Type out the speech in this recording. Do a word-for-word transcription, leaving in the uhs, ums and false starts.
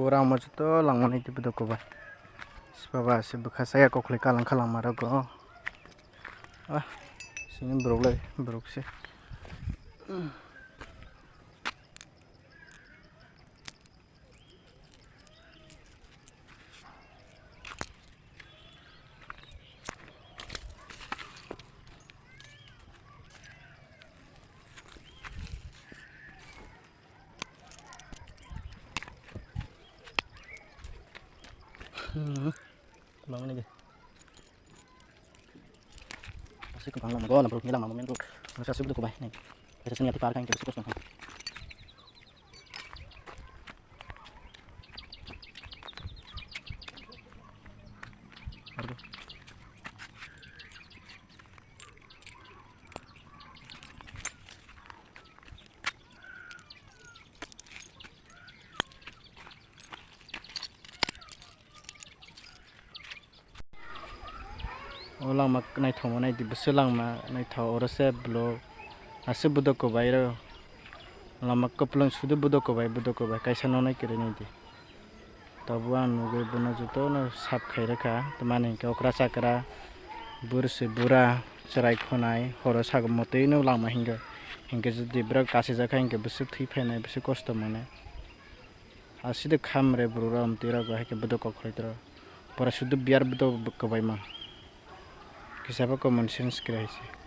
Ura mo joto langmani tei bwdok kobai. Sipaba se bwkha saya kokhlai kalang kalang ma rogo. Ah, sini borok lai, borok se. Hmm. Bang ni ge. Asik ko bang lama go na bro, ni lama moment bro. Masa asik ko bai ni. Masa sini ati par kan ke asik ko. O langma naithokma naidi, bwswk langma naithok, oro se bwlwk aswk bwdok kwbai rw. Lama kwplwng sudu bwdok kwbai, bwdok kwbai, kaisa noknai kwrwi naidi. Tabuk ang nugwi bono jotono sap khai rwkha, tamani hinkhe okra chakra, bwrwi bura, chwrai khwnai, horo sago mwtwino langma hinkhe, hinkhe jodi borok kasijak kha hinkhe bwswk thwi phainai, bwswk kosto mwnai. Aswk de kham re borok rok, amtwi rok bo hai khe bwdok kok khlai tro. Pura sudu biyar bwdok kwbaima. Kisa bo common sense kwrwi hai se.